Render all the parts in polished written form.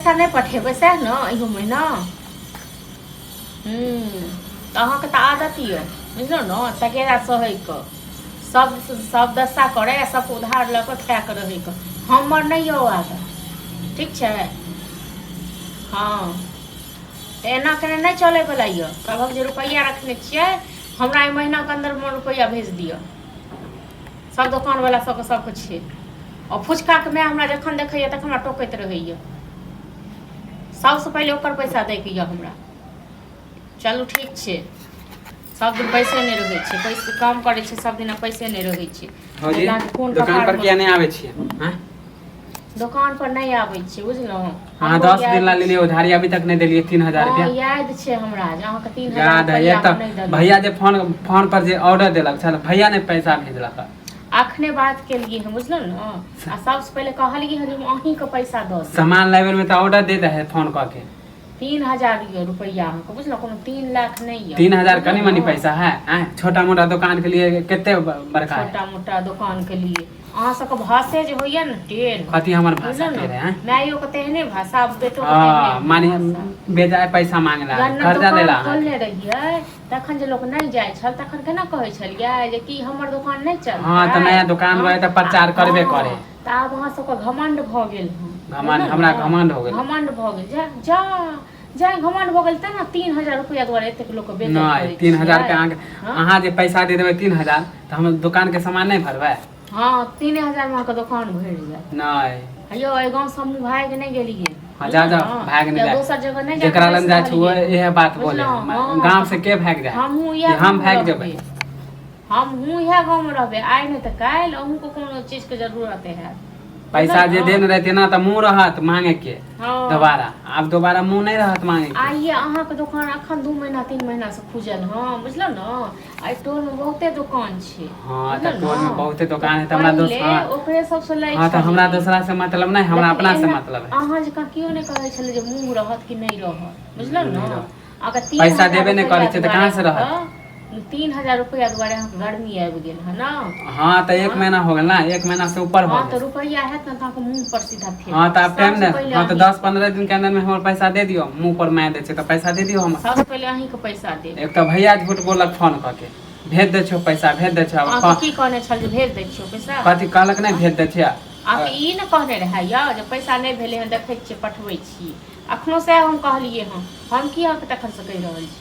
पैसा नहि पठेबै सएह ने इहो महीना। हूँ, तऽ अहाँके तऽ आदत यऽ, बुझलहुँ ने, तगेदा सहैके, सब सब दशा करै आ सबके उधार लऽ कऽ खाए कऽ रहैके। हमर नहि यऽ ओ आदत, ठीक छै? हँ, तऽ एना केने नहि चलैवला यऽ। सभक जे रुपैआ रखने छियै, हमरा एहि महीनाके अन्दरमे रुपैआ भेज दिअ। सब दोकानवला सबके सबके छै। आ फुचकाके माय हमरा जखन देखैए तखन हमरा टोकैत रहैए। सबसँ पहिले ओकर पैसा दैके यऽ हमरा। चलू ठीक छै, सब दिन पैसे नहि रहै छै, पैसे काम करै छै सब दिना, पैसे नहि रहै छै। भौजी, कोन दोकान पर किया नहि आबै छियै? आँय? दोकान पर नहि आबै छियै, बुझलहुँ? अहाँ 10 दिन ला लेलियै उधारी, अभी तक नहि देलियै 3000 रुपया। याद छै हमरा जे अहाँके 3000 याद है? रुपैआ एक हम नहि तऽ देलहुँ। भैया जे फोन फोन पर जे ऑर्डर देलक छल, भैया नहि पैसा भेजलक। अखने बात केलियै हँ, बुझलहुँ ने? आ सबसँ पहिले कहलियै हँ जे हम अहीँके पैसा दऽ देब। सामान लाबे में तऽ ऑर्डर दे दे है फोन कऽ के। 3000 यऽ रुपैआ अहाँके, बुझलहुँ? कोनो 3 लाख नहि यऽ। 3000 कनी मनी बुझलहुँ? पैसा है? आँय, छोटा मोटा दुकान के लिए कते बड़का है? छोटा मोटा दुकान के लिए अहाँ सबके भाषे जे होइया ने टेढ़। कथी हमर भाषा बुझलहुँ ने? टेढ़ है? माइयो के तेहने भाषा, बेटो के हाँ, तेहने माने भाषा। बेजाय पैसा मांगला, जहन कर्जा दोकान लेला अहाँके। खोलने रहियै तखन जे लोक नहि जाइ छल, तखन केना कहै छलियै जे कि हमर दोकान नहि चलतै? हाँ, तऽ नया दुकान रहै तऽ प्रचार करबे करे। तऽ आब अहाँ सबके घमंड भऽ गेल हँ। घमंड? बुझलहुँ हमरा ने? घमंड हो गेल? घमंड भऽ गेल। जा जा जा, घमंड भऽ गेल तेँ ने 3000 रुपैआ दुआरे एतेक लोकके बेइज्जत नहि, करै 3000 के छियै। अहाँके हँ? अहाँ जे पैसा दे देबै 3000, तऽ हम दुकान के सामान नहि भरबै? हँ, 3000 मे अहाँके दोकान भरि जायत। नहि। यौ, एहि गाँव से हमहूँ भागि नहि गेलियै। हाँ, जा जाओ, भाग नहि या जाए। दोसर जगह नहि जेकरा लग जाइ छै, वो इहे बात बोले। बुझलहुँ? हँ। गाँव से के भागि जाए? हमहूँ कि इएह हम गाँवमे भागि जेबै? रहबै। हमहूँ इएह गाँवमे रहबै। आइ नहि तऽ काल्हि अहूँके कोनो चीजके जरूरत हैत। पैसा जे बुझलहुँ? देने रहते ना, तऽ मुँह रहत मांगे के? दोबारा, आब दोबारा मुँह नहि रहत मांगे के। आइए अहाँके दोकान अखन 2 महीना 3 महीना से खुजल हँ, बुझलहुँ ने? एहि टोलमे बहुते दोकान छै। हाँ, तऽ बुझलहुँ टोल में ने? बहुते दोकान है, तऽ हमरा दोस्त पहिले हाँ। ओकरे सबसँ लै हाँ, तऽ हमरा छलियै। दोसरा से मतलब नहि, हमरा लेकिन अपना से एना मतलब है। अहाँ जकाँ केओ नहि कहै छलै जे मुँह रहत कि नहि रहत, बुझलहुँ नहि ने? रहत। अगर तीन पैसा हजार देबे नहि रुपैआ करै छै तऽ दुआरे कहाँ से रहत? अहाँके 3000 रुपैआ दुआरे अहाँके गर्मी आबि गेल है ने? हाँ, तऽ एक महीना हो गेल ना, एक महीना से ऊपर हो हाँ, तऽ गेल। रुपैआ हैत ने तऽ अहाँके मुँह पर सीधा फेर। हाँ, तऽ आब टाइम सबसँ ने पहिले हाँ, तऽ अहीं 10-15 दिन के अंदर में हमर पैसा दे दियौ। मुँह पर मारि दै छै तऽ पैसा दे दियौ हमर। सबसँ पहिले अहीँके पैसा देब। एक तऽ भैया झूठ बोललक फोन कऽ के, भेज दै छियौ पैसा, भेज दै छियौ। अहाँके की कहने छल जे भेज दै छियौ पैसा? कथी कहलक? नहि भेज दै छियै। अहाँके ई ने कहने रहै यौ जे पैसा नहि भेलै हन, देखै छियै, पठबै छी अखनो? सएह हम कहलियै हँ। हम की अहाँके तखनसँ कहि रहल छी?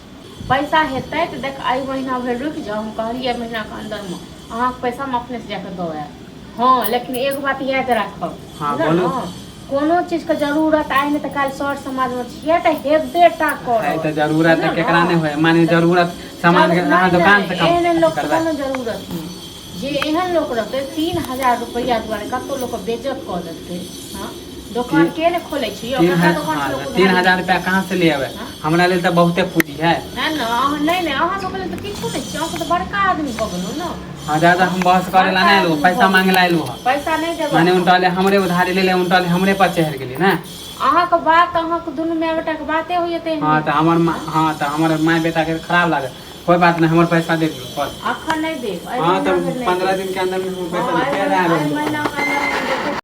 पैसा हेतै तऽ देख, एहि महीना भरि रुकि जाउ। हम कहलियै एहि महीनाके अन्दरमे अहाँके पैसा हम अपनेसँ जाकऽ दऽ आयब। हँ, लेकिन एगो बात याद राखब। हाँ, बुझलहुँ बोलू। ने? कोनो चीजके जरूरत आइ नहि तऽ काल्हि सर समाजमे छियै तऽ हेबे टा है करत। तऽ जरूरत बुझलहुँ केकरा ने? नहि होय? माने जरूरत सामान के अहाँ नहि दुकान नहि से कम एहन एहन अथी लोकके करबै? कोनो जरूरत नहि। जे एहन लोक रहतै, 3000 रुपैआ दुआरे कतौ लोक बेइज्जत कऽ देतै? हँ, दोकान के ने खोलै छै यौ? तीन ककरा हजार दोकान से हाँ, लोक तीन उधारी हजार लै रुपया छै? कहाँ से ले अबै? हाँ? हमरा लेल तऽ बहुते पूंजी है। है ने? अहाँ नहि नहि, अहाँ सबके लेल तऽ किछो नहि छै। अहाँ सब तऽ बड़का आदमी भऽ गेलहुँ ने। हाँ, ज्यादा हम बहस करे ला बड़का नहि एलहुँ, आदमी पैसा भऽ मांगे ला गेलहुँ। एलहुँ हँ। पैसा नहि देबै माने हम। उनटले हमरे उधारी ले ले, उनटले हमरे पर चढ़ि गेली ने। अहाँके बात, अहाँके दुनू माय बेटाके बाते होइए तेहने। हाँ, तऽ हमर हाँ, तऽ हमर माय बेटा के खराब लागल। कोई बात नहीं, हमर पैसा दे दियौ बस। अखन नहि देब, एहि हाँ, महीना तऽ भरि नहि 15 देब। दिन के अंदर में हमर पैसा हाँ, दे एहि रहा एहि है। महीनाके अन्दरमे देखै।